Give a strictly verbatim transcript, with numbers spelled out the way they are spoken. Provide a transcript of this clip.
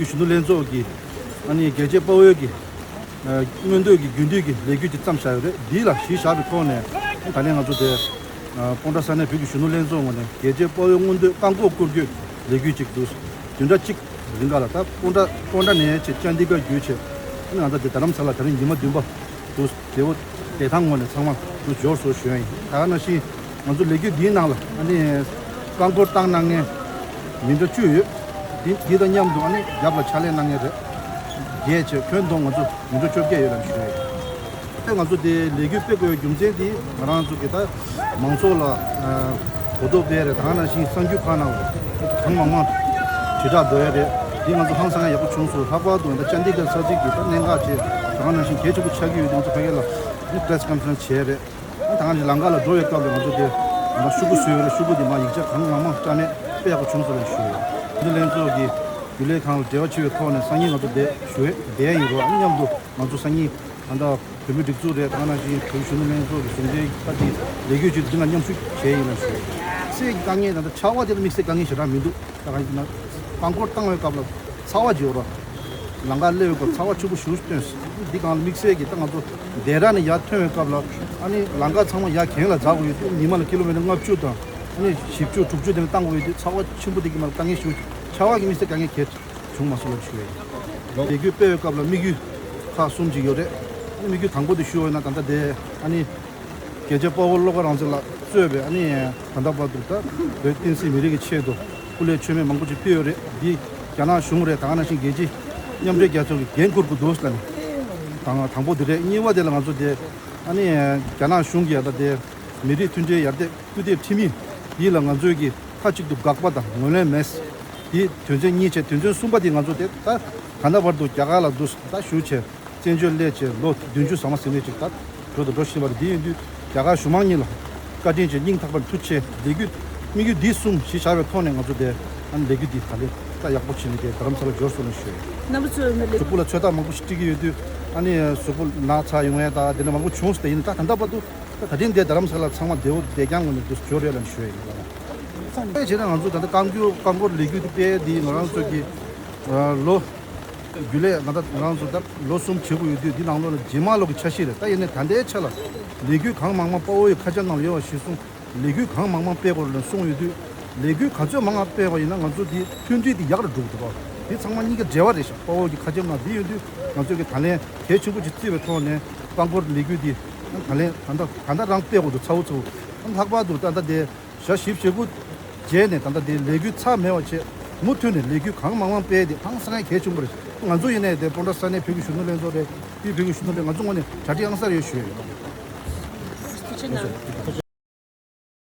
གཞོན་ནུ་ལྷན་ཚོགས་ཀྱི་ཨ་ནི་རྒྱལ་གཅེས་དཔའ་བོའི་གི་ཨ་མངོན་འདོད་ཀྱི་རྒྱུན་མཐུད་ཀྱི་ལས་འགུལ་ཅིག་བརྩམས་བཞག་ཡོད་རེད། འདི་ལ་གཞི་བཞག་པའི་ཐོག་ནས་ད་ནས་ང་ཚོ་དེ་ཨ་སྤོན་ཊ་ས་གནས་བོད་ཀྱི་གཞོན་ནུ་ལྷན་ཚོགས་ངོས་ནས་རྒྱལ་གཅེས་དཔའ་བོའི་མངོན་འདོད་བཀག་འགོག་སྐོར་སྐྱོད་ལས་འགུལ་ཅིག་འདུག་བདུན་ཕྲག་གཅིག་རིང་ག་ལ་ད་སྤོན་ཊ་སྤོན་ཊ་ནས་བྱས་ཅན་དི་གར་བརྒྱུད་བྱས་ཨ་ནི་ང་ཚོ་དེ་རྡ་རམ་ས་ལ་ད་རིང་ཉི་མ་བདུན་པ་འདུག་བདེ་བོ་བདེ་ཐང་ངོས་ནས་ཚང་མ་འདུག་འབྱོར་སོང་ཞུ་ཡ་ཡིན། ད་ག་ནང་བཞིན་ང་ཚོ་ལས་འགུལ་འདིའི་ནང་ལ་ཨ་ནི་རྐང་འཁོར་བཏང་གནང་མཁན་མི་འདྲ་བཅུ་ཡོད། འདི་འདི་དང་མཉམ་དུ་ཨ་ནི་རྒྱབ་ལ་ཕྱག་ལས་གནང་མཁན་རེད། རྒྱས་བྱས་ཁྱོན་བསྡོམས་ང་ཚོ་མི་འདྲ་བཅོ་བརྒྱད་ཡོད་ལབ་ཞུ་ཡ་ཡིན། ད་ང་ཚོ་དེ་ལས་འགུལ་སྤེལ་དགོས་པའི་རྒྱུ་མཚན་དེ་ང་རང་ཚོ་གི་ད་མང་ཚོགས་ལ་ཨ་གོ་རྟོགས་སྤེལ་རེད། ད་ག་ནང་བཞིན་གསར་འགྱུར་ཁག་ནང་གང་མང་མང་དྲིལ་བསྒྲགས་འགྲོ་ཡ་རེད། འདི་ང་ཚོ་ཧང་སང་ཡག་པོ་བྱུང་སོང་། ལྷག་པར་དུ་ད་ཅན་དི་གར་ས་ཚིགས་ཀྱི་ད་གནད་འགག་ཅིག་ད་ག་ནང་བཞིན་གལ་ཆེན་པོ་ཆགས་ཀྱི་ཡོད་དུས་ང་ཚོ་ཕ་གི་ལ་ཨ་ནི་པི་རེ་སི་ཀོན་ཕ་རེན་སི་བྱས་རེད། ད་ང་ཚོ་ལམ་ཁ་ལ་འགྲོ་བའི་སྐབས་ལ་ང་ཚོ་དེ་ང་ཚོ་ཤོག་གུ་བཟོས་ཡོད་རེད། ཤོག་གུ་དེ་མ་ཡིག་ཆ་གང་མང་མང་བཀྲམ་ནས་དཔེ་ཡག་པོ་བྱུང་སོང་ལབ་ཞུ་ཡོད། འདི་ལྷན་ཚོགས་ཀྱི་རྒྱུན་ལས་ཁང་ལ་འབྲེལ་བ་བྱེད་པའི་ཐོག་ནས་སང་ཉིན་ང་ཚོ་དེ་ཞུ་ཡས་བསྡད་ཡིན་རོགས། ཨ་ནི་མཉམ་དུ་ང་ཚོ་སང་ཉིན་ད་ལྟ་བོད་མི་སྒྲིག་འཛུགས་རེད། ད་ག་ནང་བཞིན་བོད་གཞོན་ནུ་ལྷན་ཚོགས་ཀྱི་གཞུང་འབྲེལ་ཁག་ཅིག་ལས་འགུལ་ཅིག་འདི་ལ་མཉམ་ཞུགས་བྱས་ཡིན་ལབ་ཞུ་ཡོད། སའི་དཀའ་ངལ་ད་ལྟ་ཆར་པ་དེ་ལ་དམིགས་བསལ་དཀའ་ངལ་ཞེ་དྲག་མི་འདུག་ད་ག་ཡིན་ན་རྐང་འཁོར་བཏང་བའི་སྐབས་ལ་ཚ་བ་ཅིག་ཡོད་རོགས། ལམ་ཁ་སླེབས་པའི་སྐབས་ཚ་བ་ཆེན་པོ་ཞིག་བཏོན། འདི་སྒང་ལ་དམིགས་བསལ་གྱི་ད་ང་ཚོ་བདེ་ར་ནས་ཡར་ཐོན་པའི་སྐབས་ལ་ཨ་ནི་ལམ་ཁ་ཚང་མ་ཡར་གྱེན་ལ་འཛེག་དགོས་ཡོད་དུས་ཉི་མ་ལ་ཀི་ལོ་མི་ཊར་ལྔ་བཅུ་དང་ཨ་ནི་བཞི་བཅུ་དྲུག་ཅུ་དེ་འདྲ་བཏང་དགོས་ཡོད་དུས་ཚ་བ་ཆེན་པོ་དེ་གི་མ་དཀའ་ངལ་ཞིག་ཆར་པ་གི་དམིགས་བསལ་དཀའ་ངལ་གལ་བྱུང་མ་སོང་ལབ་ཞུ་ཡ་ཡིན། ལས་འགུལ་སྤེལ་བའི་སྐབས་ལ་དམིགས་ཡུལ་ཁག་གསུམ་ཅིག་ཡོད་རེད། དམིགས་ཡུལ་དང་པོ་དེ་ཞུ་བ་ཡིན་ན་ད་ལྟ་དེ་ཨ་ནི་རྒྱལ་གཅེས་དཔའ་བོ་བློ་དགའ་རང་བཙན་ལགས་གཙོས་པའི་ཨ་ནི་ད་ལྟ་བར་དུ་ད་བོད་བསྟན་སྲིད་མི་རིགས་ཀྱི་ཆེད་དུ་སྐུ་ལས་མཆོད་མེ་མང་པོ་ཅིག་ཕུལ་ཡོད་རེད། འདི་རྒྱ་ནག་གཞུང་རེད། ད་ག་ནང་བཞིན་རྒྱལ་སྤྱི་མཉམ་འབྲེལ་རྒྱལ་ཚོགས་ཀྱི་འགན་འཁུར་དགོས་འདུག་ལབ་ནས་དང་དང་པོ་དེ་རེད། གཉིས་པ་དེ་ལ་ང་ཚོ་དེ་ཨ་ནི་རྒྱ་ནག་གཞུང་གིས་ད་ལྟ་དེ་མི་རིགས་མཐུན་སྒྲིལ་ཡར་རྒྱས་སྐུལ་འདེད་ཁྲིམས་ཡིག་འདི་ལ་ང་ཚོས་ཀྱི་མཐའ་གཅིག་ཏུ་དགག་པ་དང་ངོས་ལེན་མེད། དེ་དོན་ཚན་གཉིས་བྱས། དོན་ཚན་གསུམ་པ་དེ་ང་ཚོ་དེ་ད་ད་ལྟ་བར་དུ་རྒྱ་གར་ལ་འདུག་ད་བཞུགས་བྱས་བཙན་བྱོལ་སླེབས་བྱས་ལོ་བདུན་ཅུ་ཟ་མ་ཟིན་ནས་ཅིག་ད་འགྲོ་དང་འགྲོ་བཞིན་པ་རེད། དེ་ཡིན་དུས་རྒྱ་གར་གཞུང་མང་གཉིས་ལ་བཀའ་དྲིན་ཆེ། སྙིང་ཐག་པ་ནས་ཐུགས་རྗེ་ཆེ། ལས་འགུལ་དམིགས་ཡུལ་འདི་གསུམ་གཞི་བཞག་པའི་ཐོག་ནས་ང་ཚོ་དེ་ཨ་ནི་ལས་འགུལ་འདི་ད་ལས་ད་ཡག་པོ་བྱས་ནས་དེ་རྡ་རམ་ས་ལ་འབྱོར་སོང་ལབ་ཞུ་ཡ་ཡིན། རྣམ་པ་ཚོས་ཨ་ནི་ལས་གཟུགས་པོ་ལ་ཚོད་ལྟ་མང་པོ་ཞིག་སྤྲད་ཀྱི་ཡོད་དུས་ཨ་ནི་གཟུགས་པོ་ན་ཚ་ཡོང་ཡས་ད་དེ་འདྲ་མང་པོ་བྱུང་སོང་། དེ་ཡིན་ད་ད་ལྟ་བར་དུ་ད་ད་ཐེངས་འདིར་རྡ་རམ་ས་ལ་ཚང་མ་བདེ་བོ་བདེ་རྐྱང་ངང་ནས་འདུག་འབྱོར་ཡོད་ལབ་ཞུ་ཡ་ཡིན། དཔེ་བྱས་ན་ང་ཚོ་ད་ལྟ་རྐང་འཁོར་རྐང་འཁོར་ལས་འགུལ་དེ་སྤེལ་དེ་ང་རང་ཚོ་གི་ལོ་རྒྱུན་ལས་ང་ད་ང་རང་ཚོ་ད་ལོ་གསུམ་བྱེད་དགོས་ཡོད་དུས་འདི་ནང་ལོགས་ལ་རྗེས་མ་ལོགས་ཀྱི་འཆར་གཞི་རེད། ད་ཡིན་ནའི་ད་ལྟའི་ཆ་ལ་ལས་འགུལ་གང་མང་མང་དཔའ་བོ་ཡི་ཁ་ཆེམས་ནང་ལ་ཡོད་པ་གཞིར་བཟུང་ལས་འགུལ་གང་མང་མང་སྤེལ་དགོས་རེད་ལབ་གསུངས་ཡོད་དུས་ལས་འགུལ་ག་ཚོད་མང་ང་སྤེལ་བ་ཡིན་ན་ང་ཚོ་འདི་མཐུན་སྒྲིལ་འདི་ཡག་རུ་འགྲོ་གི་འདུག་བ། འདི་ཚང་མ་གཉིས་ཀ་འབྲེལ་བ་རེད་ཤག་དཔའ་བོ་གི་ཁ་ཆེམས་ནང་འདི་ཡོད་དུས་ང་ཚོས་ཀྱི་ད་ལན་གལ་ཆེན་པོ་ཅིག་བརྩིས་པའི་ཐོག་ནས་རྐང་འཁོར་ལས་འགུལ་འདི་ད་ལན་ད་ལྟ་ད་ལྟ་རང་སྤེལ་དགོས་འདུག་ཚ་བོ་ཚ་བོ། ལྷག་པར་དུ་ད་ལྟ་དེ་ཞག་བཞི་བཅུ་ཞེ་དགུ་རྗེས་ནས་ད་ལྟ་དེ་ལས་འགུལ་ཚར་མེད་པ་བྱས་མུ་མཐུད་ནས་ལས་འགུལ་གང་མང་མང་སྤེལ་ཏེ་ཧང་སང་ཡ་གལ་ཆེན་པོ་རེད། ང་ཚོ་ཡིན་ནའི་དེ་སྤོན་ཊ་ས་གནས་བོད་ཀྱི་གཞོན་ནུ་ལྷན་ཚོགས་རེད། དེའི་བོད་ཀྱི་གཞོན་ནུ་ལྷན་ང་ཚོ་ངོས་ནས་གྲ་སྒྲིག་ཧང་སང་ཡོད་ཞུ་ཡ་ཡིན། ཐུགས་རྗེ་གནང་།